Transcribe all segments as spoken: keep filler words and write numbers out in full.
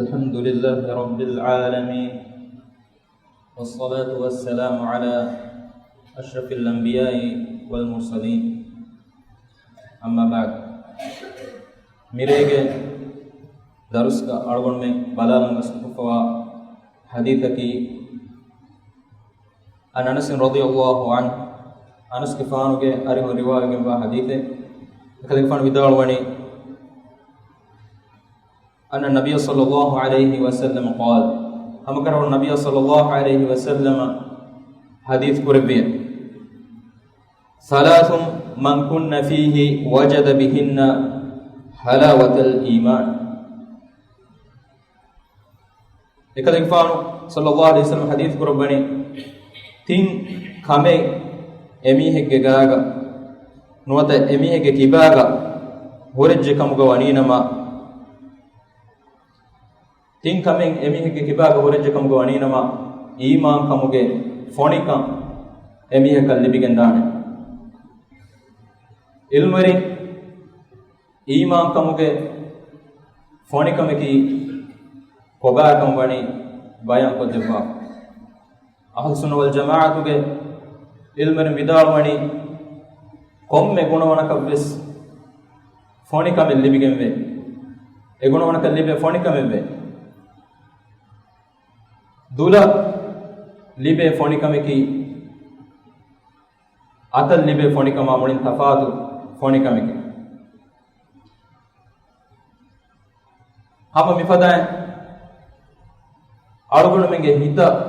الحمد لله رب العالمين، والصلاة والسلام على أشرف الأنبياء والمرسلين، أما بعد. މިރޭގެ ދަރުސްގަ އަޅުގަނޑުމެން ބަލާލަން ގޮސް ކޮށްފަވާ ޙަދީޘަކީ، عن أنس رضي الله عنه، އަނަސްގެފާނުގެ އަރިހުން ރިވާވެގެންވާ ޙަދީޘެއް. އެކަލޭގެފާނު ވިދާޅުވަނީ، أن النبي صلى الله عليه وسلم قال، ހަމަކަށަވަރު ނަބިއްޔާ ޞައްލައްލާހު ޢަލައިހި ވަސައްލަމަ ޙަދީޘް ކުރެއްވިއެވެ. ثلاث من كن فيه وجد بهن حلاوة الإيمان. އެކަލޭގެފާނު ޞައްލައްލާހު ޢަލައިހި ވަސައްލަމަ ޙަދީޘް ކުރައްވަނީ، ތިން ކަމެއް އެމީހެއްގެ ގާގަ ނުވަތަ އެމީހެއްގެ ކިބާގަ ހުރެއްޖެ ކަމުގަ ވަނީނަމަ، ތިން ކަމެއް އެމީހެއްގެ ކިބާގަ ހުރެއްޖެ ކަމުގަ ވަނީނަމަ، އީމާންކަމުގެ ފޮނިކަން އެމީހަކަށް ލިބިގެންދާނެ. ޢިލްމުވެރިން އީމާންކަމުގެ ފޮނިކަމަކީ ކޮބާކަން ވަނީ ބަޔާންކޮށްދެއްވާފަ. އަހުލުއްސުންނަ ވަލްޖަމާޢަތުގެ ޢިލްމުވެރިން ވިދާޅުވަނީ، ކޮންމެ ގުނަވަނަކަށްވެސް ފޮނިކަމެއް ލިބިގެންވޭ. އެ ގުނަވަނަކަށް ލިބޭ ފޮނިކަމެއްވޭ. ދުލަށް ލިބޭ ފޮނިކަމަކީ އަތަށް ލިބޭ ފޮނިކަމާ މުޅިން ތަފާތު ފޮނިކަމެކޭ. ހަމަ މިފަދައިން އަޅުގަނޑުމެންގެ ހިތަށް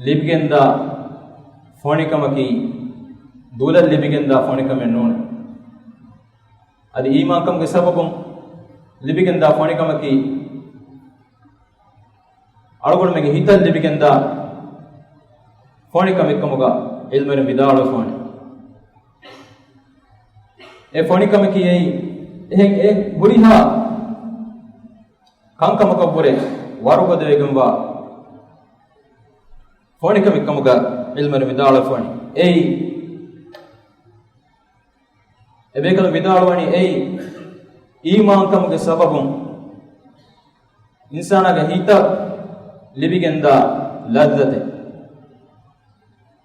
ލިބިގެންދާ ފޮނިކަމަކީ ދުލަށް ލިބިގެންދާ ފޮނިކަމެއް ނޫނޭ. އަދި އީމާންކަމުގެ ސަބަބުން ލިބިގެންދާ ފޮނިކަމަކީ އަޅުގަނޑުމެންގެ ހިތަށް ލިބިގެންދާ ފޮނިކަމެއްކަމުގަ ޢިލްމުވެރިން ވިދާޅުވެފަވަނީ. އެ ފޮނިކަމަކީ އެއީ އެހެން އެ ހުރިހާ ކަންކަމަކަށްވުރެ ވަރުގަދަވެގެންވާ ފޮނިކަމެއްކަމުގަ ޢިލްމުވެރިން ވިދާޅުވެފަވަނީ. އެއީ އެބޭކަލުން ވިދާޅުވަނީ އެއީ، އީމާންކަމުގެ ސަބަބުން އިންސާނާގެ ހިތަށް ލިބިގެންދާ ލައްޒަތެއް.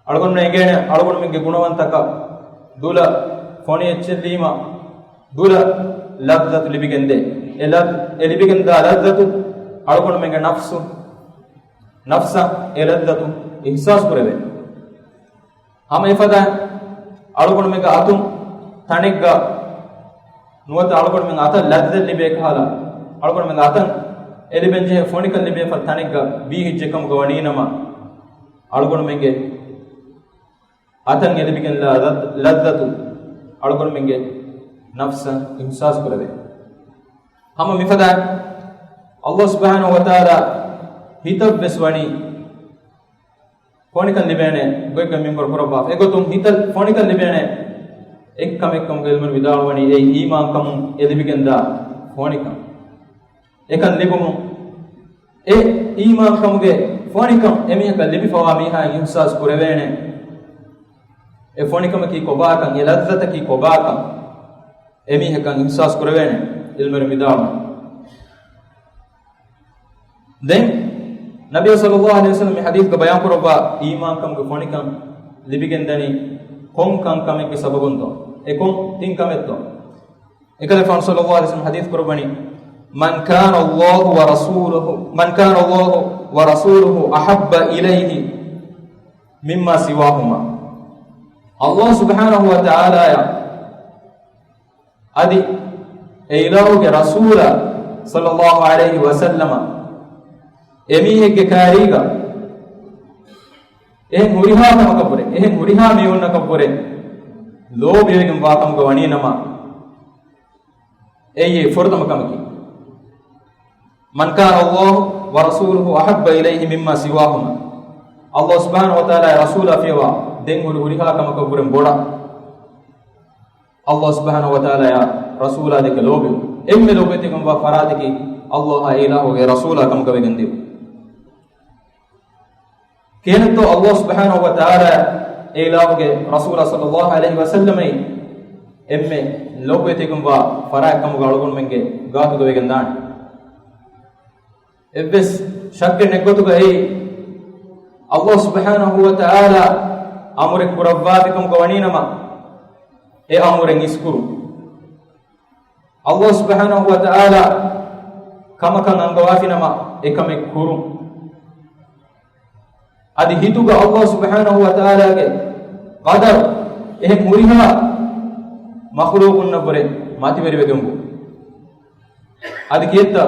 އަޅުގަނޑު އެނގޭނެ އަޅުގަނޑުމެންގެ ގުނަވަންތަކަށް ދުލަށް ފޮނި އެއްޗެއްލީމަ، ދުލަށް ލައްޒަތު ލިބިގެންދޭ. އެ ލައް-، އެ ލިބިގެންދާ ލައްޒަތު އަޅުގަނޑުމެންގެ ނަފްސު، ނަފްސަށް އެ ލައްޒަތު އިޙްސާސް ކުރެވޭ. ހަމަ އެފަދަ އަޅުގަނޑުމެންގެ އަތުން ތަނެއްގަ ނުވަތަ އަޅުގަނޑުމެން އަތަށް ލައްޒަތް ލިބޭ ކަހަލަ، އަޅުގަނޑުމެން އަތަށް އެ ލިބެންޖެހޭ ފޮނިކަން ލިބޭ ފަދަ ތަނެއްގަ ވީހިއްޖެ ކަމުގަ ވަނީނަމަ، އަޅުގަނޑުމެންގެ އަތަށް އެ ލިބިގެންލާ ލައް-، ލައްޒަތު އަޅުގަނޑުމެންގެ ނަފްސަށް އިޙްސާސް ކުރެވޭ. ހަމަ މިފަދަ ﷲ ސުބްޙާނަހޫ ވަތަޢާލާ ހިތަށްވެސް ވަނީ ފޮނިކަން ލިބޭނެ ގޮތްގަ މިންވަރު ކުރައްވާފަ. އެގޮތުން ހިތަށް ފޮނިކަން ލިބޭނެ އެއްކަމެއްކަމުގެ ޢިލްމުވެރިން ވިދާޅުވަނީ އެއީ އީމާންކަމުން އެ ލިބިގެންދާ ފޮނިކަން. އެކަން ލިބުމުން އެ އީމާންކަމުގެ ފޮނިކަން އެމީހަކަށް ލިބިފަވާ މީހާ އިޙްސާސް ކުރެވޭނެ. އެ ފޮނިކަމަކީ ކޮބާކަން، އެ ލައްޒަތަކީ ކޮބާކަން އެމީހަކަށް އިޙްސާސް ކުރެވޭނެ، ޢިލްމުވެރިން ވިދާޅުވަނީ. ދެން ނަބީ ޞައްލައްލާހު ޢަލައިހި ވަސައްލަމަ މި ޙަދީޘްގަ ބަޔާން ކުރައްވާ އީމާންކަމުގެ ފޮނިކަން ލިބިގެންދަނީ ކޮން ކަންކަމެއްގެ ސަބަބުންތޯ؟ އެ ކޮން ތިން ކަމެއްތޯ؟ އެކަލޭގެފާނު ޞައްލައްލާހު ޢަލައިހި ވަސައްލަމަ ޙަދީޘް ކުރައްވަނީ، من كان الله ورسوله، من كان الله ورسوله أحب إليه مما سواهما. ﷲ ސުބްޙާނަހޫ ވަތަޢާލާއަށް އަދި އެ އިލާހުގެ ރަސޫލާ ޞައްލައްލާހު ޢަލައިހި ވަސައްލަމަ އެމީހެއްގެ ކާރީގަ އެހެން ހުރިހާ ކަމަކަށްވުރެ، އެހެން ހުރިހާ މީހުންނަކަށްވުރެ ލޯބިވެގެން ވާކަމުގަ ވަނީނަމަ، އެއީ ފުރަތަމަ ކަމަކީ. من كان الله ورسوله أحب إليه مما سواهما. ﷲ ސުބްޙާނަހޫ ވަތަޢާލާ ރަސޫލާ ފިޔަވާ ދެން ހުރި ހުރިހާ ކަމަކަށްވުރެން ބޮޑަށް ﷲ ސުބްޙާނަހޫ ވަތަޢާލާއާ ރަސޫލާ ދެކެ ލޯބިވުން. އެންމެ ލޯބިވެތިކަންވާ ފަރާތަކީ ﷲ އާ އެ އިލާހުގެ ރަސޫލާ ކަމުގަ ވެގެން ދިޔުން. ކިހިނެއްތޯ ﷲ ސުބްޙާނަހޫ ވަތަޢާލާ އެ އިލާހުގެ ރަސޫލާ ޞައްލައްލާހު ޢަލައިހި ވަސައްލަމައީ އެންމެ ލޯބިވެތިކަންވާ ފަރާތް ކަމުގަ އަޅުގަނޑުމެންގެ ގާތުގަ ވެގެން ދާނެ. އެއްވެސް ޝައްކެއް ނެތް ގޮތުގައި އަﷲ ސުބްޙާނަހޫ ވަތަޢާލާ އަމުރެއް ކުރައްވާފިކަމުގަ ވަނީނަމަ، އެ އަމުރެއް އިސްކުރުން. އަﷲ ސުބްޙާނަހޫ ވަތަޢާލާ ކަމަކަށް އަންގަވާފިނަމަ، އެކަމެއް ކުރުން. އަދި ހިތުގަ އަﷲ ސުބްޙާނަހޫ ވަތަޢާލާގެ ޤަދަރު އެހެން ހުރިހާ މަޚްލޫޤުންނަށްވުރެ މަތިވެރިވެގެންވުން. އަދި ކިއެއްތަ؟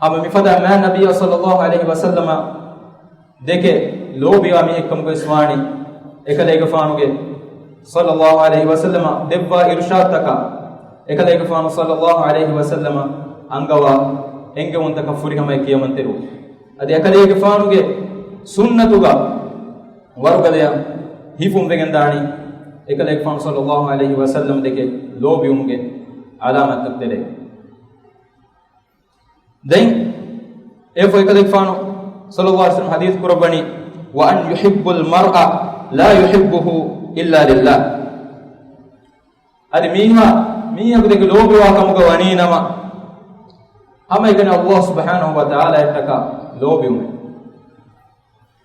ހަމަ މިފަދަ މާތް ނަބިއްޔާ ޞައްލައްލާހު ޢަލައިހި ވަސައްލަމަ ދެކެ ލޯބިވާ މީހެއްކަމުގައި ވާނީ، އެކަލޭގެފާނުގެ ޞައްލައްލާހު ޢަލައިހި ވަސައްލަމަ ދެއްވާ އިރުޝާދުތަކާ، އެކަލޭގެފާނު ޞައްލައްލާހު ޢަލައިހި ވަސައްލަމަ އަންގަވާ އެންގެވުންތަކަށް ފުރިހަމައެއް ކިޔަމަންތެރިވުން. އަދި އެކަލޭގެފާނުގެ ސުންނަތުގަ ވަރުގަދަޔަށް ހިފުން ވެގެންދާނީ، އެކަލޭގެފާނު ޞައްލައްލާހު ޢަލައިހި ވަސައްލަމަ ދެކެ ލޯބިވުމުގެ ޢަލާމާތުތައް ތެރޭ. ދެން އެއަށްފަހު އެކަލޭގެފާނު ޞައްލައްލާހު ޢަލައިހި ވަސައްލަމަ ޙަދީޘް ކުރައްވަނީ، "وأن يحب المرء لا يحبه إلا لله." އަދި މީހާ މީހަކު ދެކެ ލޯބިވާ ކަމުގަ ވަނީ ނަމަ، ހަމައެކަނި އަﷲ ސުބްޙާނަހޫ ވަތަޢާލާއަށްޓަކާ ލޯބިވުމެއް.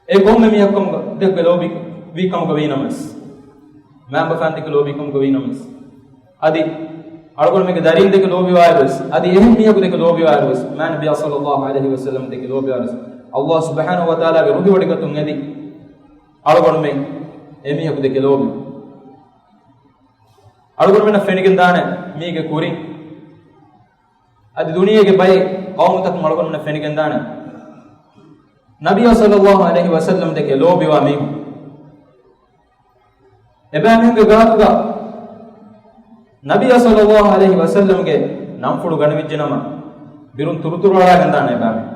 އެ ކޮންމެ މީހަކު ކަމުގަ ދެކެ ލޯބި ވީ ކަމުގަ ވީ ނަމަވެސް، މައިންބަފައިން ދެކެ ލޯބި ކަމުގަ ވީ ނަމަވެސް، އަދި އަޅުގަނޑުމެންގެ ދަރީން ދެކެ ލޯބިވާއިރުވެސް، އަދި އެހެން މީހަކު ދެކެ ލޯބިވާއިރުވެސް، މާތް ނަބިއްޔާ ޞައްލައްލާހު ޢަލައިހި ވަސައްލަމަ ދެކެ ލޯބިވާއިރުވެސް، އަﷲ ސުބްޙާނަހޫ ވަތަޢާލާގެ ރުހިވޮޑިގަތުން އެދި އަޅުގަނޑުމެން އެ މީހަކު ދެކެ ލޯބި. އަޅުގަނޑުމެންނަށް ފެނިގެންދާނެ މީގެ ކުރިން އަދި ދުނިޔޭގެ ބައެއް ޤައުމުތަކުން އަޅުގަނޑުމެންނަށް ފެނިގެންދާނެ، ނަބިއްޔާ ޞައްލައްލާހު ޢަލައިހި ވަސައްލަމަ ދެކެ ލޯބިވާ މީހުން. އެބައިމީހުންގެ ގާތުގަ ނަބިއްޔާ ޞައްލައްލާހު ޢަލައިހި ވަސައްލަމަގެ ނަންފުޅު ގަނެވިއްޖެނަމަ، ބިރުން ތުރުތުރުއަޅާގެންދާނެ އެބައިމީހުން.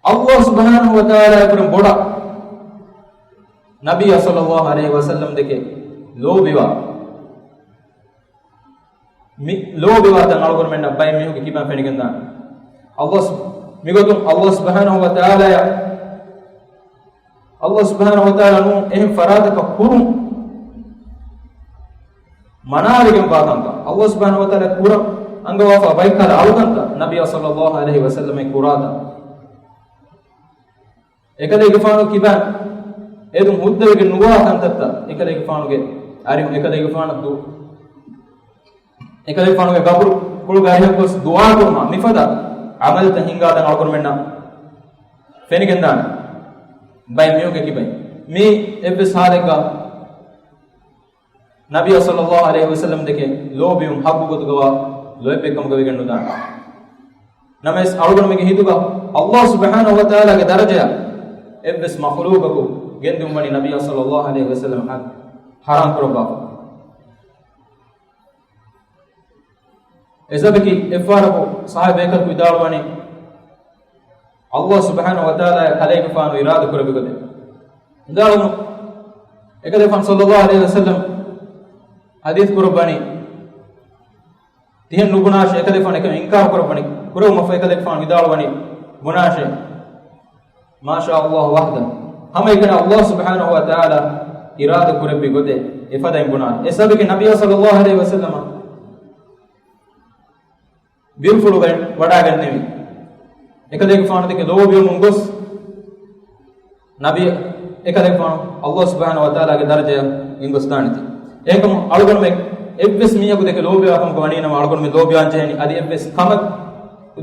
އަﷲ ސުބްޙާނަހޫ ވަތަޢާލާއަށްވުރެން ބޮޑަށް ނަބިއްޔާ ޞައްލައްލާހު ޢަލައިހި ވަސައްލަމަ ދެކެ ލޯބިވާ، މި ލޯބިވާތަން އަޅުގަނޑުމެންނަށް ބައެއް މީހުންގެ ކިބައިން ފެނިގެންދާނެ. އަﷲ ސު-، މިގޮތުން އަﷲ ސުބްޙާނަހޫ ވަތަޢާލާއަށް، އަﷲ ސުބްޙާނަހޫ ވަތަޢާލާ ނޫން އެހެން ފަރާތަކަށް ކުރުން މަނާވެގެންވާ ކަންކަން، އަﷲ ސުބްޙާނަހޫ ވަތަޢާލާ ކުރަން އަންގަވާފާ ބައެއް ކަހަލަ އަޅުކަންތައް ނަބިއްޔާ ޞައްލައްލާހު ޢަލައިހި ވަސައްލަމަ ކުރާތަން. އެކަލޭގެފާނު ކިބައިން އެދުން ހުއްދަވެގެން ނުވާ ކަންތައްތައް، އެކަލޭގެފާނުގެ އަރިހުން، އެކަލޭގެފާނަށް ދު-، އެކަލޭގެފާނުގެ ގަބުރުކޮޅުގެ އަރިހަށް ގޮސް ދުޢާ ކުރުމާ މިފަދަ ޢަމަލުތައް ހިނގާތަން އަޅުގަނޑުމެންނަށް ފެނިގެންދާނެ ބައެއް މީހުންގެ ކިބައިން. މީ އެއްވެސް ޙާލެއްގަ ނަބިއްޔާ ޞައްލައްލާހު ޢަލައިހި ވަސައްލަމަ ދެކެ ލޯބިވުން ޙައްޤު ގޮތުގަވާ ލޯތްބެއްކަމުގަ ވެގެން ނުދާނެ. ނަމަވެސް އަޅުގަނޑުމެންގެ ހިތުގަ އަﷲ ސުބްޙާނަހޫ ވަތަޢާލާގެ ދަރަޖަޔަށް އެއްވެސް މަޚްލޫޤަކު ގެންދިއުމަށް ނަބިއްޔާ ޞައްލައްލާހު ޢަލައިހި ވަސައްލަމަ ޙަ-، ޙަރާމް ކުރައްވާފަ. އެސަބަކީ އެއްފަހަރަކު ޞަޙާބީ ބޭކަލަކު ވިދާޅުވަނީ، އަﷲ ސުބްޙާނަހޫ ވަތަޢާލާ ކަލޭގެފާނު އިރާދަ ކުރެއްވި ގޮތެއް. ވިދާޅުވުނު، އެކަލޭގެފާނު ޞައްލައްލާހު ޢަލައިހި ވަސައްލަމަ ޙަދީޘް ކުރައްވަނީ، ތިހެން ނުބުނާށޭ، އެކަލޭގެފާނު އެކަން އިންކާރު ކުރައްވަނީ، ކުރެވުމަށްފަހު އެކަލޭގެފާނު ވިދާޅުވަނީ، ބުނާށޭ، މާޝާ ﷲ ވަޙްދަ. ހަމައެކަނި އަﷲ ސުބްޙާނަހޫ ވަތަޢާލާ އިރާދަ ކުރެއްވި ގޮތެއް އެފަދައިން ބުނާނެ. އެސަބަކީ ނަބިއްޔާ ޞައްލައްލާހު ޢަލައިހި ވަސައްލަމަ ބިރުފުޅުގައި ވަޑާގެންނެވި. އެކަލޭގެފާނު ދެކެ ލޯބިވަމުން ގޮސް، ނަބީ އެކަލޭގެފާނު އަﷲ ސުބްޙާނަހޫ ވަތަޢާލާގެ ދަރަޖަޔަށް ގެންގޮސްދާނެތީ. އެހެންކަމުން އަޅުގަނޑުމެން އެއްވެސް މީހަކު ދެކެ ލޯބިވާ ކަމުގަ ވަނީނަމަ އަޅުގަނޑުމެން ލޯބިވާން ޖެހޭނީ. އަދި އެއްވެސް ކަމަކު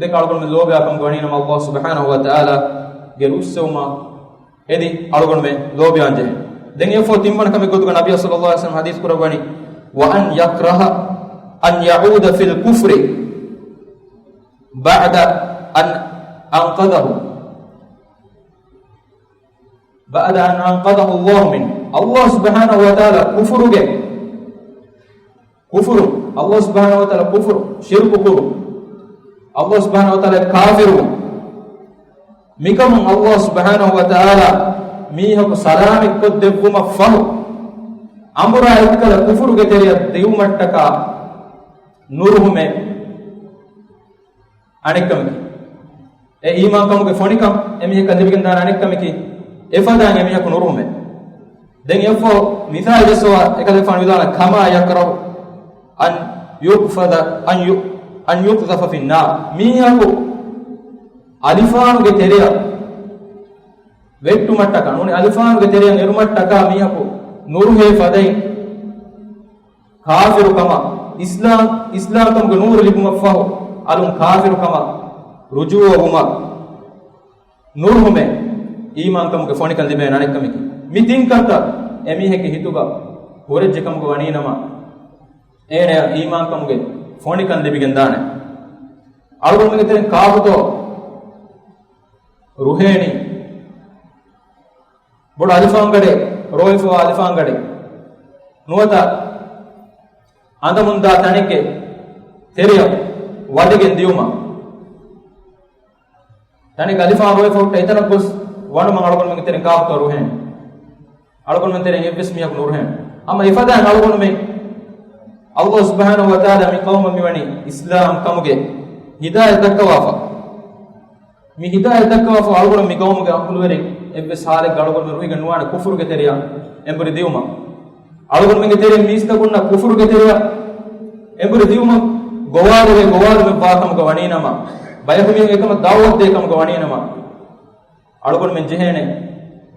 ދެކެ އަޅުގަނޑުމެން ލޯބިވާ ކަމުގަ ވަނީނަމަ އަﷲ ސުބްޙާނަހޫ ވަތަޢާލާގެ ރުއްސެވުމާ އެދި އަޅުގަނޑުމެން ލޯބިވާން ޖެހޭ. ދެން އެއަށްފަހު ތިންވަނަ ކަމެއް ގޮތުގަ ނަބިއްޔާ ޞައްލައްލާހު ޢަލައިހި ވަސައްލަމަ ޙަދީޘް ކުރައްވަނީ، "وأن يكره أن يعود في الكفر بعد أن أنقذه، بعد أن أنقذه الله منه." އަﷲ ސުބްޙާނަހޫ ވަތަޢާލާ ކުފުރުގެ ކުފުރު، އަﷲ ސުބްޙާނަހޫ ވަތަޢާލާ ކުފުރު، ޝިރުކު ކުރު، އަﷲ ސުބްޙާނަހޫ ވަތަޢާލާ ކާފިރު. މިކަމުން އަﷲ ސުބްޙާނަހޫ ވަތަޢާލާ މީހަކު ސަލާމަތްކޮށްދެއްވުމަށް ފަހު، އަނބުރާ އެއްކަލަ ކުފުރުގެ ތެރެއަށް ދިއުމަށްޓަކާ ނުރުހުމެއް. އަނެއްކަމަކީ، އެ އީމާންކަމުގެ ފޮނިކަން އެމީހަކަށް ލިބިގެންދާނެ އަނެއްކަމަކީ، އެފަދައިން އެމީހަކު ނުރުހުމެއް. ދެން އެއަށްފަހު މިސާލެއް ޖައްސަވާ، އެކަލޭގެފާނު ވިދާޅުވާ، "كما يكره أن يقذف، أن ي، أن يقذف في النار. މީހަކު އަލިފާނުގެ ތެރެއަށް ވެއްޓުމަށްޓަކާ، ނޫނީ އަލިފާނުގެ ތެރެއަށް އެރުމަށްޓަކާ މީހަކު ނުރުހޭ ފަދައިން، ކާފިރުކަމަށް، އިސްލާމް، އިސްލާމްކަމުގެ ނޫރު ލިބުމަށްފަހު އަލުން ކާފިރުކަމަށް ރުޖޫޢަވުމަށް ނުރުހުމޭ، އީމާންކަމުގެ ފޮނިކަން ލިބޭނެ އަނެއްކަމަކީ. މި ތިން ކަންތައް އެމީހެއްގެ ހިތުގަ ހުރެއްޖެ ކަމުގަ ވަނީނަމަ، އޭނަޔަށް އީމާންކަމުގެ ފޮނިކަން ލިބިގެންދާނެ. އަޅުގަނޑުމެންގެ ތެރެއިން ކާކުތޯ ރުހޭނީ؟ ބޮޑު އަލިފާންގަޑެއް، ރޯވެފަވާ އަލިފާންގަޑެއް. ނުވަތަ އަނދަމުންދާ ތަނެއްގެ ތެރެއަށް ވަދެގެން ދިޔުމަށް. ތަނެއްގަ އަލިފާން ރޯވެފަ ހުއްޓަ އެތަނަށް ގޮސް ވަނުމަށް އަޅުގަނޑުމެންގެ ތެރެއިން ކާކުތޯ ރުހޭނެ؟ އަޅުގަނޑުމެން ތެރެއިން އެއްވެސް މީހަކު ނުރުހޭނެ. އަމަ އެފަދައިން އަޅުގަނޑުމެން އަﷲ ސުބްޙާނަހޫ ވަތަޢާލާ މި ޤައުމަށް މިވަނީ އިސްލާމް ކަމުގެ ހިދާޔަތް ދައްކަވާފަ. މި ހިދާޔަތް ދައްކަވާފަ އަޅުގަނޑު މި ޤައުމުގެ އަހުލުވެރިން އެއްވެސް ހާލެއްގަ އަޅުގަނޑު ރުހިގެން ނުވާނެ ކުފުރުގެ ތެރެއަށް އެނބުރި ދިޔުމަށް. އަޅުގަނޑުމެންގެ ތެރެއިން މީސްތަކުންނަށް ކުފުރުގެ ތެރެއަށް އެނބުރި ދިޔުމަށް ގޮވާލެވޭ ގޮވާލުމެއް ވާ ކަމުގަ ވަނީނަމަ، ބަޔަކު މީހުން އެކަމަށް ދަޢުވަތު ދޭ ކަމުގަ ވަނީނަމަ، އަޅުގަނޑުމެން ޖެހޭނެ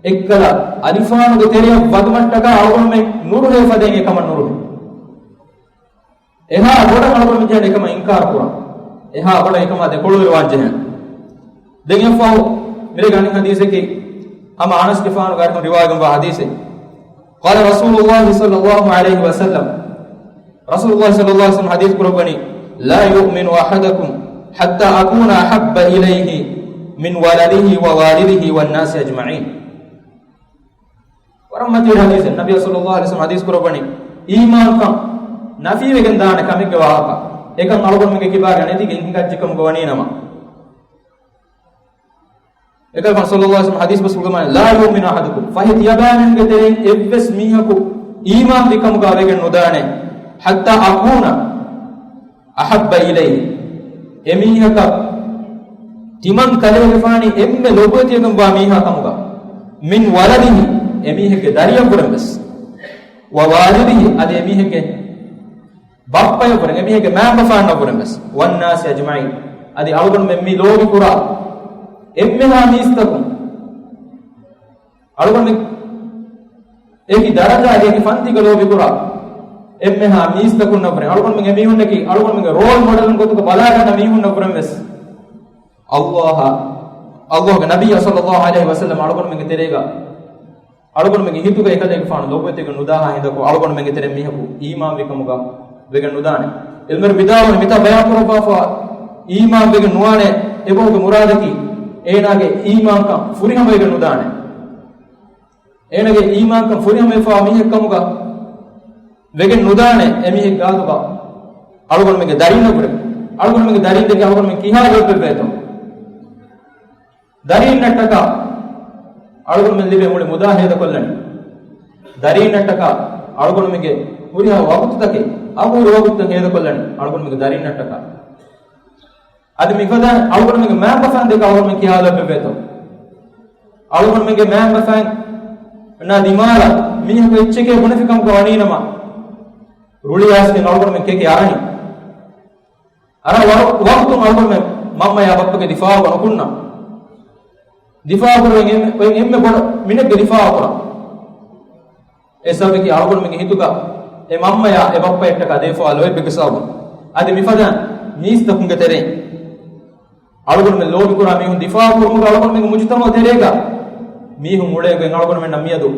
އެއްކަލަ އަލިފާނުގެ ތެރެއަށް ވަދުމަށްޓަކާ އަޅުގަނޑުމެން ނުރުހޭ ފަދައިން އެކަމަށް ނުރުހޭ. އެހާ ބޮޑަށް އަޅުގަނޑުމެން ޖެހޭނެ އެކަމަށް އިންކާރު ކުރަން. އެހާ ބޮޑަށް އެކަމާ ދެކޮޅުވެރިވާން ޖެހޭނެ. ދެން އެއަށްފަހު މިރޭގެ އަނެއް ޙަދީޘަކީ، ހަމަ އަނަސްގެފާނުގެ އަރިހުން ރިވާޔަތްވާ ޙަދީޘެއް. قال رسول الله صلى الله عليه وسلم، ރަސޫލުﷲ ޞައްލަﷲ ޢަލައިހި ވަސައްލަމަ ޙަދީޘް ކުރައްވަނީ، لا يؤمن أحدكم حتى أكون أحب إليه من ولده ووالده والناس أجمعين. ވަރަށް މަތިވެރި ޙަދީޘެއް. ނަބިއްޔާ ޞައްލަﷲ ޢަލައިހި ވަސައްލަމަ ޙަދީޘް ކުރައްވަނީ، އީމާންކަން ނަފީވެގެން ދާނެ ކަމެއްގެ ވާހަކަ، އެކަން އަޅުގަނޑުމެންގެ ކިބާގަ ނެތިގެން ހިނގައްޖެ ކަމުގަ ވަނީނަމަ، އެކަލޭގެފާނު ޞައްލަﷲ ޢަލައިހި ވަސައްލަމަ ޙަދީޘް ބަސްފުޅުގަ މާނަ، لا يؤمن أحدكم، ފަހެ ތިޔަބައިމީހުންގެ ތެރެއިން އެއްވެސް މީހަކު އީމާންވި ކަމުގަ ވެގެން ނުދާނެ، حتى أكون أحب إليه، އެމީހަކަށް ތިމަން ކަލޭގެފާނީ އެންމެ ލޯބިވެތިވެގެންވާ މީހާ ކަމުގަ، من ولده، އެމީހެއްގެ ދަރިއަށްވުރެން ވެސް، ووالده، އަދި އެމީހެއްގެ ބައްޕަޔަށްވުރެން، އެމީހެއްގެ މައިންބަފައިންނަށްވުރެން ވެސް، والناس أجمعين، އަދި އަޅުގަނޑުމެން މި ލޯބިކުރާ އެންމެހާ މީސްތަކުން، އަޅުގަނޑުމެން އެކި ދަރަޖާގެ އެކި ފަންތީގަ ލޯބިކުރާ އެންމެހާ މީސްތަކުންނަށްވުރެން، އަޅުގަނޑުމެން އެމީހުންނަކީ އަޅުގަނޑުމެންގެ ރޯލް މޮޑެލުން ގޮތުގަ ބަލާގަންނަ މީހުންނަށްވުރެން ވެސް، އަﷲ، އަﷲގެ ނަބިއްޔާ ޞައްލަﷲ ޢަލައިހި ވަސައްލަމަ އަޅުގަނޑުމެންގެ ތެރޭގަ، އަޅުގަނޑުމެންގެ ހިތުގަ އެކަލޭގެފާނު ލޯބިވެތިވެގެން ނުދާހާ ހިނދަކު، އަޅުގަނޑުމެންގެ ތެރެއިން މީހަކު އީމާންވި ކަމުގަ ވެގެން ނުދާނެ. ޢިލްމުވެރިން ވިދާޅުވަނީ، މިތާ ބަޔާން ކުރައްވާފަ އީމާން ވެގެން ނުވާނެ އެބަހުގެ މުރާދަކީ، އޭނާގެ އީމާންކަން ފުރިހަމަވެގެން ނުދާނެ. އޭނާގެ އީމާންކަން ފުރިހަމަވެފަވާ މީހެއް ކަމުގަ ވެގެން ނުދާނެ އެމީހެއް ގާތުގަ އަޅުގަނޑުމެންގެ ދަރީންނަށްވުރެ. އަޅުގަނޑުމެންގެ ދަރީން ދެކެ އަޅުގަނޑުމެން ކިހާ ލޯބިވެއްވޭތޯ؟ ދަރީންނަށްޓަކާ އަޅުގަނޑުމެން ލިބޭ މުޅި މުދާ ހޭދަކޮށްލަނީ. ދަރީންނަށްޓަކާ އަޅުގަނޑުމެންގެ ހުރިހާ ވަގުތުތަކެއް، އަގުހުރި ވަގުތުތައް ހޭދަކޮށްލަނީ އަޅުގަނޑުމެންގެ ދަރީންނަށްޓަކާ. އަދި މިފަދައިން އަޅުގަނޑުމެންގެ މައިންބަފައިން ދެކެ އަޅުގަނޑުމެން ކިހާ ލޯބިވެއްވޭތޯ؟ އަޅުގަނޑުމެންގެ މައިންބަފައިންނާ ދިމާލަށް މީހަކު އެއްޗެކޭ ބުނެފި ކަމުގަ ވަނީނަމަ، ރުޅިއައިސްގެން އަޅުގަނޑުމެން ކެކެ އަރަނީ. އަރާ ވަ، ވަގުތުން އަޅުގަނޑުމެން މަންމަޔާ ބައްޕަގެ ދިފާޢުގަ ނުކުންނަ. ދިފާޢު ކުރެވެން އެންމެ، އޮތް އެންމެ ބޮޑު މިނެއްގެ ދިފާޢު ކުރަން. އެ ސަބަބަކީ އަޅުގަނޑުމެންގެ ހިތުގަ އެ މަންމަޔާ އެ ބައްޕަޔަށްޓަކާ ދޭފަވާ ލޯތްބެއްގެ ސަބަބުން. އަދި މިފަދަ މީސްތަކުންގެ ތެރެއިން އަޅުގަނޑުމެން ލޯބިކުރާ މީހުން ދިފާޢު ކުރުމުގަ އަޅުގަނޑުމެންގެ މުޖުތަމަޢު ތެރޭގަ މީހުން އުޅޭގޮތް އަޅުގަނޑުމެންނަށް މިއަދު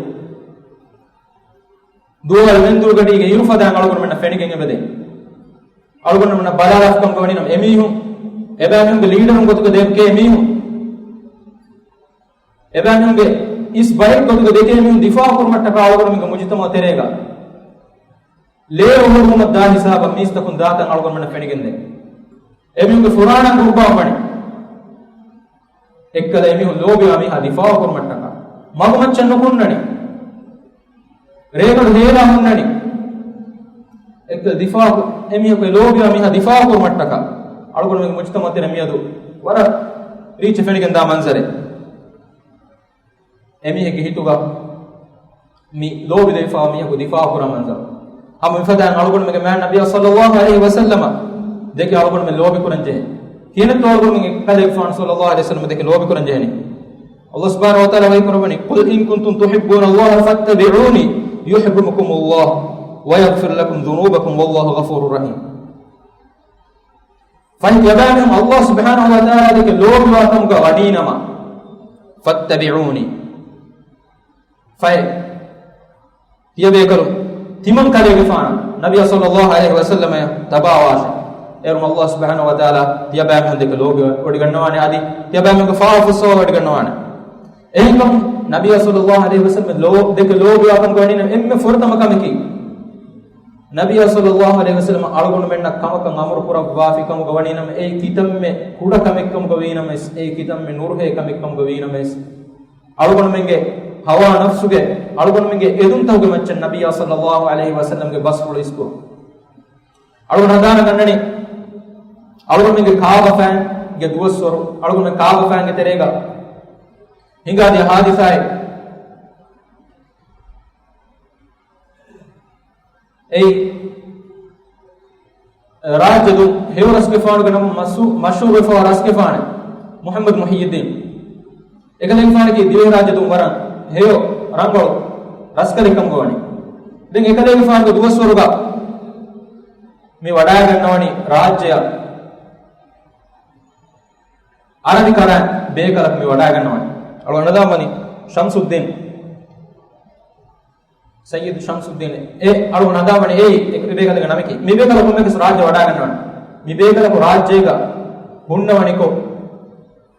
ދުވަހު ވެންދުރުގަޑީގެ އިރުފަދައިން އަޅުގަނޑުމެންނަށް ފެނިގެން އެބަދޭ. އަޅުގަނޑުމެންނަށް ބަލާލާފިކަމުގަ ވަނީނަމަ އެމީހުން އެބައިމީހުންގެ ލީޑަރުން ގޮތުގަ ދެކޭ މީހުން، އެބައިމީހުންގެ އިސް ބައެއް ގޮތުގަ ދެކޭ މީހުން ދިފާޢު ކުރުމަށްޓަކާ އަޅުގަނޑުމެންގެ މުޖުތަމަޢު ތެރޭގަ ލޭ އޮހޮރުވުމަށް ދާ ހިސާބަށް މީސްތަކުން ދާތަން އަޅުގަނޑުމެންނަށް ފެނިގެންދޭ. އެމީހުންގެ ފުރާނަ ގުރުބާ ވަނީ. އެއްކަލަ އެމީހުން ލޯބިވާ މީހާ ދިފާޢު ކުރުމަށްޓަކާ މަގުމައްޗަށް ނުކުންނަނީ. ރޭގަނޑު ހޭލާ ހުންނަނީ. އެއްކަލަ ދިފާޢު، އެމީހަކު އެ ލޯބިވާ މީހާ ދިފާޢު ކުރުމަށްޓަކާ އަޅުގަނޑުމެންގެ މުޖުތަމަޢު ތެރޭ މިއަދު ވަރަށް ރީއްޗެއް ފެނިގެންދާ މަންޒަރެއް. އެމީހެއްގެ ހިތުގަ މި ލޯބިލެވިފައިވާ މީހަކު ދިފާޢު ކުރާ މަންޒަރު. ހަމަ މިފަދައިން އަޅުގަނޑުމެންގެ މާތް ނަބިއްޔާ ޞައްލައްލާހު ޢަލައިހި ވަސައްލަމަށް ދެކެ އަޅުގަނޑުމެން ލޯބި ކުރަން ޖެހޭ. ކިހިނެއްތޯ އަޅުގަނޑުމެން އެކަލޭގެފާނު ޞައްލައްލާހު ޢަލައިހި ވަސައްލަމަށް ދެކެ ލޯބި ކުރަން ޖެހެނީ؟ ﷲ ސުބްޙާނަހޫ ވަތަޢާލާ ވަޙީ ކުރައްވަނީ، "قل إن كنتم تحبون الله فاتبعوني يحببكم الله ويغفر لكم ذنوبكم والله غفور رحيم." ފަހެ ތިޔަބައިމީހުން ﷲ ސުބްޙާނަހޫ ވަތަޢާލާ ދެކެ ލޯބިވާ ކަމުގަ ވަނީނަމަ، "فاتبعوني." ފަހެ ތިޔަބޭކަލުން ތިމަންކަލޭގެފާނަށް ނަބިއްޔާ ޞައްލައްލާހު ޢަލައިހި ވަސައްލަމަށް ތަބާވާށޭ. އޭރުން ﷲ ސުބްޙާނަހޫ ވަތަޢާލާ ތިޔަބައިމީހުން ދެކެ ލޯބިވެވަޑިގަންނަވާނެ، އަދި ތިޔަބައިމީހުންގެ ފާފަ ފުއްސަވަޑިގަންނަވާނެ. އެހެންކަމުން ނަބިއްޔާ ޞައްލައްލާހު ޢަލައިހި ވަސައްލަމަށް ލޯ-، ދެކެ ލޯބިވާ ކަމުގަ ވަނީނަމަ އެންމެ ފުރަތަމަ ކަމަކީ، ނަބިއްޔާ ޞައްލައްލާހު ޢަލައިހި ވަސައްލަމަ އަޅުގަނޑުމެންނަށް ކަމަކަށް އަމުރު ކުރައްވާފި ކަމުގަ ވަނީނަމަ، އެއީ ކިތަންމެ ކުޑަ ކަމެއްކަމުގަ ވީނަމަވެސް، އެއީ ކިތަންމެ ނުރުހޭ ކަމެއްކަމުގަ ވީނަމަވެސް، އަޅުގަނޑުމެންގެ ހަވާ ނަފްސުގެ، އަޅުގަނޑުމެންގެ އެދުންތަކުގެ މައްޗަށް ނަބިއްޔާ ޞައްލައްލާހު ޢަލައިހި ވަސައްލަމްގެ ބަސްފުޅު އިސްކުރުން. އަޅުގަނޑު ހަނދާނަށް ގަންނަނީ، އަޅުގަނޑުމެންގެ ކާބަފައިންގެ ދުވަސްވަރު، އަޅުގަނޑުމެން ކާބަފައިންގެ ތެރޭގަ ހިނގާދިޔަ ހާދިސާއެއް. އެއީ، ރާއްޖެދޫ ހެޔޮ ރަސްގެފާނުގެ ނަމުން މަޝްހޫ-، މަޝްހޫރުވެފަވާ ރަސްގެފާނެއް މުޙައްމަދު މުޙިއްޔިއްދީން. އެކަލޭގެފާނަކީ ދިވެހިރާއްޖެދޫ ވަރަށް ހެޔޮ ރަނގަޅު ރަސްކަލެއްކަމުގަ ވަނީ. ދެން އެކަލޭގެފާނުގެ ދުވަސްވަރުގަ މި ވަޑައިގަންނަވަނީ ރާއްޖެއަށް އަރަބި ކަރަން ބޭކަލަކު މި ވަޑައިގަންނަވަނީ. އަޅުގަނޑު ހަނދާންވަނީ ޝަމްސުއްދީން. ސައްޔިދު ޝަމްސުއްދީން. އެ އަޅުގަނޑު ހަނދާންވަނީ އެއީ އެ ބޭކަލުގެ ނަމަކީ. މި ބޭކަލަކު ކޮންމެއަކަސް ރާއްޖެ ވަޑައިގަންނަވަނީ. މި ބޭކަލަކު ރާއްޖޭގަ ހުންނަވަނިކޮށް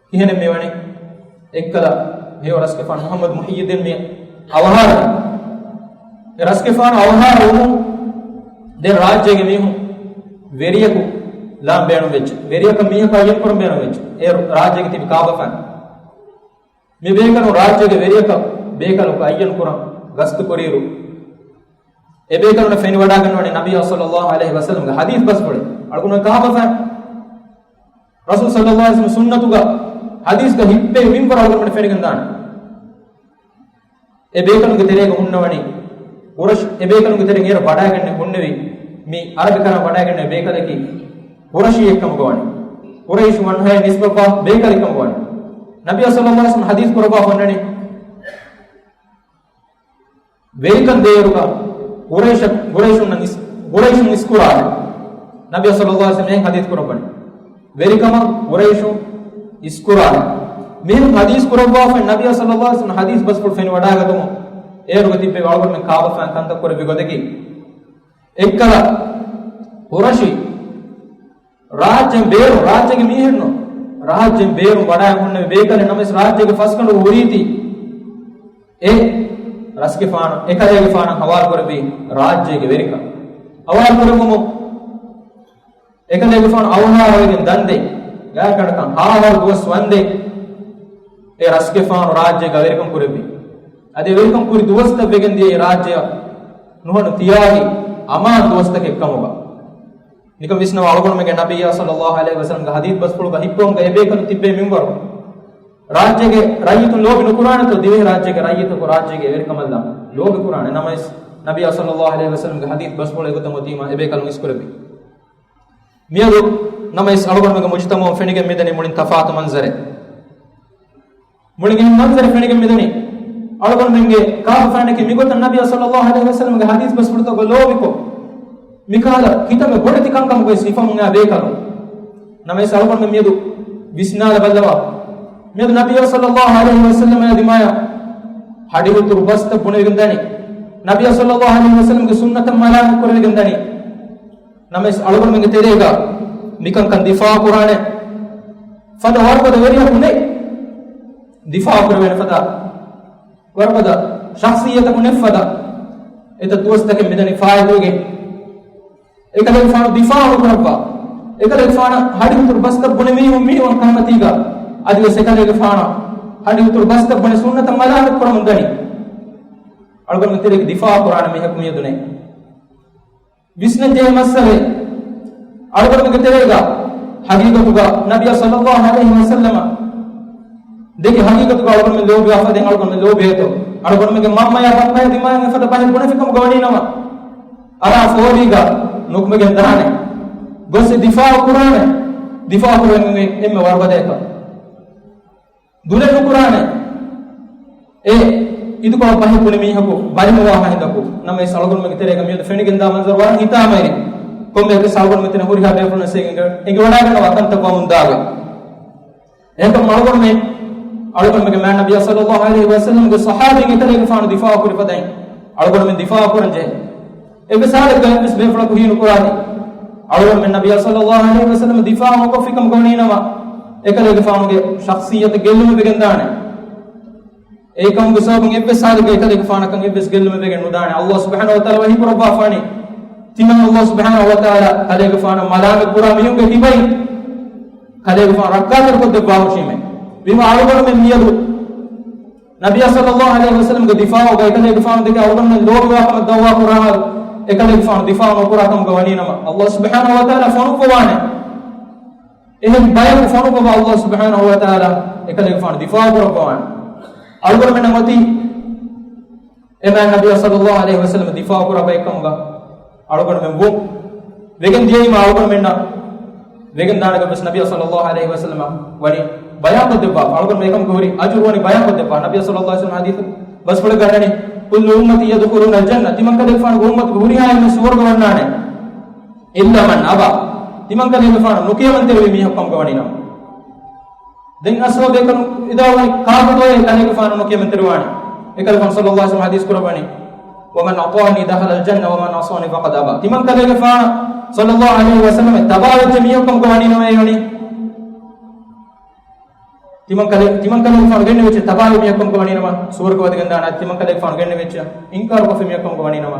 ކިހިނެއް މިވަނީ؟ އެއްކަލަ ހެޔޮ ރަސްގެފާނު މުޙައްމަދު މުޙިއްޔިއްދީން މި އަވަހާރަވި. އެ ރަސްގެފާނު އަވަހާރަވުމުން ދެން ރާއްޖޭގެ މީހުން ވެރިޔަކު ލާން ބޭނުންވެއްޖެ. ވެރިޔަކަށް މީހަކު އައްޔަން ކުރަން ބޭނުންވެއްޖެ. އޭރު ރާއްޖޭގެ ތިބި ކާބަފައިން. މި ބޭކަލުން ރާއްޖޭގެ ވެރިޔަކަށް ބޭކަލަކު އައްޔަން ކުރަން ގަސްތު ކުރިއިރު، އެ ބޭކަލުންނަށް ފެނިވަޑައިގަންނަވަނީ ނަބިއްޔާ ޞައްލައްލާހު ޢަލައިހި ވަސައްލަމްގެ ޙަދީޘް ބަސްފުޅެއް. އަޅުގަނޑު ކާބަފައިން ރަސޫލު ޞައްލައްލާހު ޢަލައިހި ވަސައްލަމްގެ ސުންނަތުގަ ޙަދީޘްގަ ހިއްޕެވި މިންވަރު އަޅުގަނޑުމެންނަށް ފެނިގެންދާނެ. އެ ބޭކަލުންގެ ތެރޭގަ ހުންނަވަނީ ޤުރައިޝް، އެ ބޭކަލުންގެ ތެރެއިން އޭރު ވަޑައިގެންނެވި ހުންނެވި މި އަރަބި ކަރަން ވަޑައިގެންނެވި ބޭކަލަކީ ޤުރައިޝީއެއްކަމުގަ ވަނީ. ޤުރައިޝު ވަންހައި ނިސްބަތްވާ ބޭކަލެއްކަމުގަ ވަނީ. ނަބިއްޔާ ޞައްލައްލާހު ޢަލައިހި ވަސައްލަމް ޙަދީޘް ކުރައްވާފަ ހުންނަނީ، ވެރިކަން ދޭއިރުގަ ޤުރައިޝަ-، ޤުރައިޝުންނަށް އިސް-، ޤުރައިޝުން އިސްކުރާނެ. ނަބިއްޔާ ޞައްލައްލާހު ޢަލައިހި ވަސައްލަމް އެހެން ޙަދީޘް ކުރައްވަނީ. ވެރިކަމަށް ޤުރައިޝުން އިސްކުރާނެ. މިހެން ޙަދީޘް ކުރައްވާފައި ނަބިއްޔާ ޞައްލައްލާހު ޢަލައިހި ވަސައްލަމް ޙަދީޘް ބަސްފުޅު ފެނިވަޑައިގަތުމުން އޭރުގަ ތިއްބެވި އަޅުގަނޑުމެން ކާބަފައިން ކަންތައް ކުރެއްވި ގޮތަކީ، އެއްކަލަ ޤުރައިޝީ ރާއްޖޭން ބޭރު، ރާއްޖޭގެ މީހެއްނު، ރާއްޖޭން ބޭރު ވަޑައި ހުންނެވި ބޭކަލެއް ނަމަވެސް ރާއްޖޭގެ ފަސްގަނޑު ހުރީތީ އެ ރަސްގެފާނު، އެކަލޭގެފާނަށް ހަވާލު ކުރެއްވީ ރާއްޖޭގެ ވެރިކަން. ހަވާލު ކުރެއްވުމުން އެކަލޭގެފާނު އަވަހާރަވެގެން ދަންދެން، ގާތްގަނޑަކަށް ހަވަހާރަ ދުވަސް ވަންދެން އެ ރަސްގެފާނު ރާއްޖޭގަ ވެރިކަން ކުރެއްވި. އަދި ވެރިކަން ކުރި ދުވަސްތައް ވެގެން ދިޔަ އެ ރާއްޖެއަށް ނުހަނު ތިޔާގި އަމާން ދުވަސްތަކެއް ކަމުގަ. ނިކަން ވިސްނަވާ އަޅުގަނޑުމެންގެ ނަބިއްޔާ ޞައްލައްލާހު ޢަލައިހި ވަސައްލަމްގެ ޙަދީޘް ބަސްފުޅުގަ ހިއްޕެވުމުގަ އެ ބޭކަލުން ތިއްބެވި މިންވަރު. ރާއްޖޭގެ ރައްޔިތުން ލޯބި ނުކުރާނެތޯ؟ ދިވެހި ރާއްޖޭގެ ރައްޔިތަކު ރާއްޖޭގެ ވެރިކަމަށްލާ ލޯބި ކުރާނެ. ނަމަވެސް ނަބިއްޔާ ޞައްލައްލާހު ޢަލައިހި ވަސައްލަމްގެ ޙަދީޘް ބަސްފުޅު އެގޮތަށް އޮތީމާ އެ ބޭކަލުން އިސްކުރެއްވި. މިއަދު ނަމަވެސް އަޅުގަނޑުމެންގެ މުޖުތަމަޢުން ފެނިގެން މިދަނީ މުޅިން ތަފާތު މަންޒަރެއް. މުޅިން އެހެން މަންޒަރެއް ފެނިގެން މިދަނީ. އަޅުގަނޑުމެންގެ ކާބަފައިންނަކީ މިގޮތަށް ނަބިއްޔާ ޞައްލައްލާހު ޢަލައިހި ވަސައްލަމްގެ ޙަދީޘް ބަސްފުޅުތަކުގަ ލޯބިކޮށް، މިކަހަލަ ކިތަންމެ ބޮޑެތި ކަންކަމުގައި ހިފަމުން އައި ބޭކަލުން. ނަމަވެސް އަޅުގަނޑުމެން މިއަދު ވިސްނާލަބައްލަވާ. މިއަދު ނަބިއްޔާ ޞައްލައްލާހު ޢަލައިހި ވަސައްލަމާ ދިމާޔަށް ހަޑިހުތުރު ބަސްތައް ބުނެވިގެން ދަނީ. ނަބިއްޔާ ޞައްލައްލާހު ޢަލައިހި ވަސައްލަމްގެ ސުންނަތަށް މަލާމަތް ކުރެވިގެން ދަނީ. ނަމަވެސް އަޅުގަނޑުމެންގެ ތެރޭގަ މިކަންކަން ދިފާޢު ކުރާނެ ފަދަ ވަރުގަދަ ވެރިޔަކު ނެތް. ދިފާޢު ކުރެވޭނެ ފަދަ ވަރުގަދަ ޝަޚްޞިއްޔަތަކު ނެތް ފަދަ. އެތައް ދުވަސްތަކެއް މިދަނީ ފާއިތުވެގެން. އެކަލޭގެފާނު ދިފާޢު ކުރައްވާ. އެކަލޭގެފާނަށް ހަޑިހުތުރު ބަސްތައް ބުނެ މީހުން މީވަން ކަންމަތީގަ. އަދިވެސް އެކަލޭގެފާނަށް ހަޑިހުތުރު ބަސްތައް ބުނެ ސުންނަތަށް މަލާމަތް ކުރަމުން ދަނީ. އަޅުގަނޑުގެ ތެރޭގަ ދިފާޢު ކުރާނެ މީހަކު މިއަދު ނެތް. ވިސްނަން ޖެހޭ މައްސަލައެއް. އަޅުގަނޑުމެންގެ ތެރޭގަ ޙަޤީޤަތުގަ ނަބިއްޔާ ޞައްލައްލާހު ޢަލައިހި ވަސައްލަމަ ދެކެ ޙަޤީޤަތުގަ އަޅުގަނޑުމެން ލޯބިވާފަ ދެން އަޅުގަނޑުމެން ލޯބިވޭތޯ؟ އަޅުގަނޑުމެންގެ މަންމަޔާ ބައްޕަޔާ ދިމާއިން އެފަދަ ބަހެއް ބުނެފިކަމުގަ ވަނީނަމަ، އަރާ ފޯރީގަ ނުކުމެގެން ދާނެ. ގޮސް ދިފާއު ކުރާނެ. ދިފާއު ކުރެވެން އެންމެ ވަރުގަދަޔަކަށް. ދުލެއް ނުކުރާނެ. އެ އިދިކޮޅަށް ބަހެއް ބުނި މީހަކު ބަލި ނުވާ ހިނދަކު. ނަމަވެސް އަޅުގަނޑުމެންގެ ތެރޭގަ މިއަދު ފެނިގެންދާ މަންޒަރު ވަރަށް ހިތާމައިރި. ކޮންމެއަކަސް އަޅުގަނޑުމެން ތިނަށް ހުރިހާ ބޭފުޅުން އެނގި، އެނގިވަޑައިގަންނަވާ ކަންތައް ވަމުންދާގަ. އެހެންކަމުން އަޅުގަނޑުމެން، އަޅުގަނޑުމެންގެ މާތް ނަބިއްޔާ ޞައްލައްލާހު ޢަލައިހި ވަސައްލަމްގެ ޞަޙާބީން އެކަލޭގެފާނު ދިފާޢު ކުރި ފަދައިން އަޅުގަނޑުމެން ދިފާޢު ކުރަން ޖެހޭ. އެއްވެސް ހާލެއްގަ އެއްވެސް ބޭފުޅަކު ހީނުކުރާތި، އަޅުގަނޑުމެން ނަބިއްޔާ ޞައްލައްލާހު ޢަލައިހި ވަސައްލަމް ދިފާޢު ނުކޮށްފިކަމުގަ ވަނީނަމަ، އެކަލޭގެފާނުގެ ޝަޚްޞިއްޔަތަށް ގެއްލުމެއް ވެގެންދާނެ. އެކަމުގެ ސަބަބުން އެއްވެސް ހާލެއްގަ އެކަލޭގެފާނަކަށް އެއްވެސް ގެއްލުމެއް ވެގެން ނުދާނެ. ﷲ ސުބްޙާނަހޫ ވަތަޢާލާ ވަޙީ ކުރައްވާފާނީ، ތިމަން ﷲ ސުބްޙާނަހޫ ވަތަޢާލާ ކަލޭގެފާނަށް މަލާމަތް ކުރާ މީހުންގެ ކިބައިން ކަލޭގެފާނު ރައްކާތެރިކޮށްދެއްވާހުށީމޭ. ވީމާ އަޅުގަނޑުމެން މިއަދު ނަބިއްޔާ ޞައްލައްލާހު ޢަލައިހި ވަސައްލަމްގެ ދިފާޢުގަ އެކަލޭގެފާނު ދެކެ އަޅުގަނޑުމެން ލޯބިވާކަމަށް ދަޢުވާ ކުރާ ހާލު، އެކަލޭގެފާނު ދިފާޢު ނުކުރާ ކަމުގަ ވަނީނަމަ، ﷲ ސުބްޙާނަހޫ ވަތަޢާލާ ފޮނުއްވަވާނެ. އެހެން ބަޔަކު ފޮނުއްވަވާ ﷲ ސުބްޙާނަހޫ ވަތަޢާލާ އެކަލޭގެފާނު ދިފާޢު ކުރައްވަވާނެ. އަޅުގަނޑުމެންނަށް އޮތީ އެ މާތް ނަބިއްޔާ ޞައްލައްލާހު ޢަލައިހި ވަސައްލަމް ދިފާޢު ކުރާ ބައެއްކަމުގަ އަޅުގަނޑުމެން ވުން. ވެގެން ދިޔައީމާ އަޅުގަނޑުމެންނަށް ވެގެން ދާނެކަންވެސް ނަބިއްޔާ ޞައްލައްލާހު ޢަލައިހި ވަސައްލަމަ ވަނީ ބަޔާންކޮށްދެއްވާފަ. އަޅުގަނޑުމެން އެކަމުގެ ހުރި އަޖުރު ވަނީ ބަޔާންކޮށްދެއްވާ. ނަބިއްޔާ ޞައްލައްލާހު ޢަލައިހި ވަސައްލަމަ ޙަދީޘް ބަސްފުޅެއްގަ ވަނީ، "كل أمتي يدخلون الجنة." ތިމަންކަލޭގެފާނުގެ އުއްމަތުގެ ހުރިހާ އެންމެން ސުވަރުގެ ވަންނާނެ. "إلا من أبى." ތިމަންކަލޭގެފާނު ނުކިޔަމަންތެރިވި މީހަކު ކަމުގަ ވަނީނަމަ. ދެން އަސްހާބު ބޭކަލުން ވިދާޅުވަނީ، ކާކުތޯއޭ ކަލޭގެފާނު ނުކިޔަމަންތެރިވާނީ؟ އެކަލޭގެފާނު ޞައްލައްލާހު ޢަލައިހި ވަސައްލަމަ ޙަދީޘް ކުރައްވަނީ، "ومن أطاعني دخل الجنة ومن عصاني فقد أبى." ތިމަންކަލޭގެފާނަށް ޞައްލައްލާހު ޢަލައިހި ވަސައްލަމަށް ތަބާވެއްޖެ މީހަކު ކަމުގަ ވަނީނަމަ އެވަނީ. ތިމަންކަލޭ، ތިމަންކަލޭގެފާނު ގެންނެވިއްޖެ ތަބާވެ މީހަކު ކަމުގަ ވަނީނަމަ ސުވަރުގެ ވަދެގެން ދާނެ. ތިމަންކަލޭގެފާނު ގެންނެވިއްޖެ އިންކާރު ކޮށްފި މީހަކު ކަމުގަ ވަނީނަމަ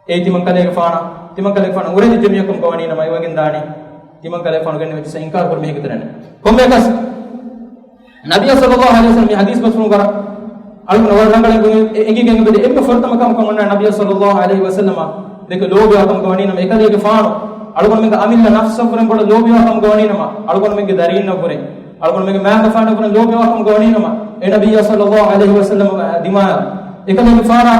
އެ ތިމަންކަލޭގެފާނަށް، ތިމަންކަލޭގެފާނަށް އުރެދިއްޖެ މީހަކު ކަމުގަ ވަނީނަމަ އެވަގެން ދާނެ. ތިމަންކަލޭގެފާނު ގެންނެވިއްޖެ އިންކާރު ކުރި މީހެއްގެ ތެރެއިން. ކޮންމެއަކަސް ނަބިއްޔާ ޞައްލައްލާހު ޢަލައިހި ވަސައްލަމަ މި ޙަދީޘް ބަސްފުޅުގަ އަޅުގަނޑު ވަރަށް ރަނގަޅަށް އެނގިގެން އެބަދޭ އެންމެ ފުރަތަމަ ކަމަކަށް އޮންނަ ނަބިއްޔާ ޞައްލައްލާހު ޢަލައިހި ވަސައްލަމަ ދެކެ ލޯބިވާ ކަމުގަ ވަނީނަމަ އެކަލޭގެފާނު އަޅުގަނޑުމެންގެ އަމިއްލަ ނަފްސަށްވުރެން ބޮޑަށް ލޯބިވާ ކަމުގަ ވަނީނަމަ އަޅުގަނޑުމެންގެ ދަރީންނަށްވުރެން އަޅުގަނޑުމެންގެ މާތް ބަފައިންނަށްވުރެން ލޯބިވާ ކަމުގަ ވަނީނަމަ އެ ނަބިއްޔާ ޞައްލައްލާހު ޢަލައިހި ވަސައްލަމަ ދިމާޔަށް އެކަލޭގެފާނާ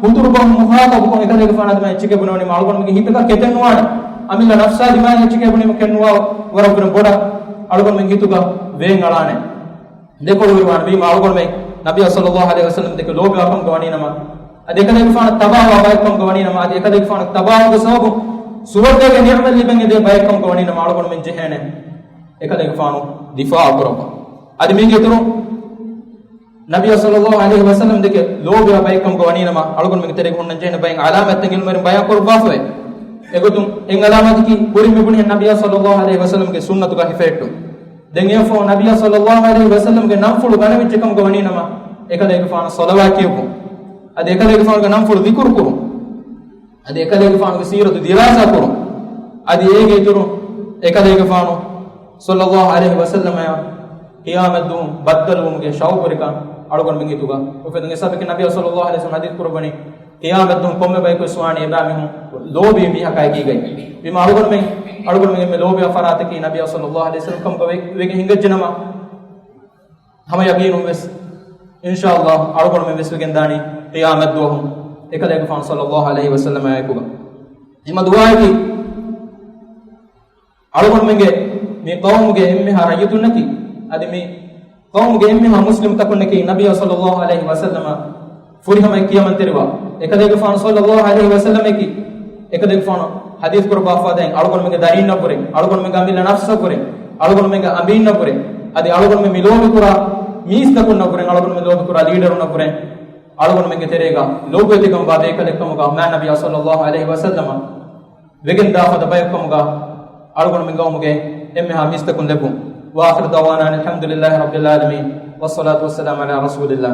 ހުދުރު ބަހުން މުޚާޠަބުކޮށް އެކަލޭގެފާނާ ދިމާޔަށް އެއްޗެކޭ ބުނެވުނީމަ އަޅުގަނޑުމެންގެ ހިތަކަށް ކެތެއްނުވާނެ. އަމިއްލަ ނަފްސާ ދިމާޔަށް އެއްޗެކޭ ބުނީމަ ކެތްނުވާ ވަރަށްވުރެން ބޮޑަށް އަޅުގަނޑުމެން ހިތުގަ ވޭން އަޅާނެ. ދެކޮޅު ހުރިވާނެ. ވީމާ އަޅުގަނޑުމެން ނަބިއްޔާ ޞައްލައްލާހު ޢަލައިހި ވަސައްލަމަ ދެކެ ލޯބިވާ ކަމުގަ ވަނީނަމަ، އަދި އެކަލޭގެފާނަށް ތަބާވާ ބައެއް ކަމުގަ ވަނީނަމަ، އަދި އެކަލޭގެފާނު ތަބާވުމުގެ ސަބަބުން ސުވަރުގޭގެ ނިޢުމަތް ލިބެން އެދޭ ބައެއް ކަމުގަ ވަނީނަމަ އަޅުގަނޑުމެން ޖެހޭނެ އެކަލޭގެފާނު ދިފާޢު ކުރައްވަން. އަދި މީގެ އިތުރުން ނަބިއްޔާ ޞައްލައްލާހު ޢަލައިހި ވަސައްލަމަ ދެކެ ލޯބިވާ ބައެއް ކަމުގަ ވަނީނަމަ އަޅުގަނޑުމެންގެ ތެރޭގަ ހުންނަން ޖެހޭނެ ބައެއް ޢަލާމާތްތައް ޢިލްމުވެރިން ބަޔާން ކުރައްވާފައި. އެގޮތުން އެއް ޢަލާމާތަކީ ކުރިން މި ބުނިހެން ނަބިއްޔާ ޞައްލައްލާހު ޢަލައިހި ވަސައްލަމަގެ ސުންނަތުގަ ހިފެހެއްޓުން. ދެން އެއަށްފަހު ނަބިއްޔާ ޞައްލައްލާހު ޢަލައިހި ވަސައްލަމަގެ ނަންފުޅު ގަނެވިއްޖެ ކަމުގަ ވަނީނަމަ، އެކަލޭގެފާނަށް ޞަލަވާތް ކިޔެވުން. އަދި އެކަލޭގެފާނުގެ ނަންފުޅު ޛިކުރު ކުރުން. އަދި އެކަލޭގެފާނުގެ ސީރަތު ދިރާސާ ކުރުން. އަދި އޭގެ އިތުރުން އެކަލޭގެފާނު ޞައްލައްލާހު ޢަލައިހި ވަސައްލަމަޔާ ޤިޔާމަތްދުވަހު ބައްދަލުވުމުގެ ޝައުޤުވެރިކަން އަޅުގަނޑުމެން ހިތުގަ އުފެދުން. އެ ސަބަބަކީ ނަބިއްޔާ ޞައްލައްލާހު ޢަލައިހި ވަސައްލަމަ ޙަދީޘް ކުރައްވަނީ، ޤިޔާމަތްދުވަހު ކޮންމެ ބަޔަކުވެސް ވާނެ އެބައިމީހުން ލޯބިވި މީހަކާ އެކީގައި. ވީމާ އަޅުގަނޑުމެން، އަޅުގަނޑުމެން އެންމެ ލޯބިވާ ފަރާތަކީ ނަބިއްޔާ ޞައްލައްލާހު ޢަލައިހި ވަސައްލަމަ ކަމުގަ ވެ-، ވެގެން ހިނގައްޖެނަމަ، ހަމަ ޔަޤީނުންވެސް އިންޝާﷲ އަޅުގަނޑުމެން ވެސް ވެގެންދާނީ ޤިޔާމަތްދުވަހު އެކަލޭގެފާނު ޞައްލައްލާހު ޢަލައިހި ވަސައްލަމާ އެކުގަ. ހަމަ ދުޢާއަކީ އަޅުގަނޑުމެންގެ މި ޤައުމުގެ އެންމެހާ ރައްޔިތުންނަކީ، އަދި މި ޤައުމުގެ އެންމެހާ މުސްލިމުތަކުންނަކީ ނަބިއްޔާ ޞައްލައްލާހު ޢަލައިހި ވަސައްލަމަ ފުރިހަމައަށް ކިޔަމަންތެރިވާ، އެކަލޭގެފާނު ޞައްލައްލާހު ޢަލައިހި ވަސައްލަމައަކީ، އެކަލޭގެފާނު ޙަދީޘް ކުރައްވާފަދައިން އަޅުގަނޑުމެންގެ ދަރީންނަށްވުރެ، އަޅުގަނޑުމެންގެ އަމިއްލަ ނަފްސަށްވުރެ، އަޅުގަނޑުމެންގެ އަނބީންނަށްވުރެ، އަދި އަޅުގަނޑުމެން މި ލޯބިކުރާ މީސްތަކުންނަށްވުރެ، އަޅުގަނޑުމެން ލޯބިކުރާ ލީޑަރުންނަށްވުރެ، އަޅުގަނޑުމެންގެ ތެރޭގަ ލޯބިވެތިކަމަށްވާ ބޭކަލެއްކަމުގަ މާތް ނަބިއްޔާ ޞައްލައްލާހު ޢަލައިހި ވަސައްލަމަ ވެގެންދާ ފަދަ ބަޔަކުކަމުގަ އަޅުގަނޑުމެން ގައުމުގެ އެންމެހާ މީސްތަކުން ލެއްވުން. وآخر دعوانا أن الحمد لله رب العالمين والصلاة والسلام على رسول الله.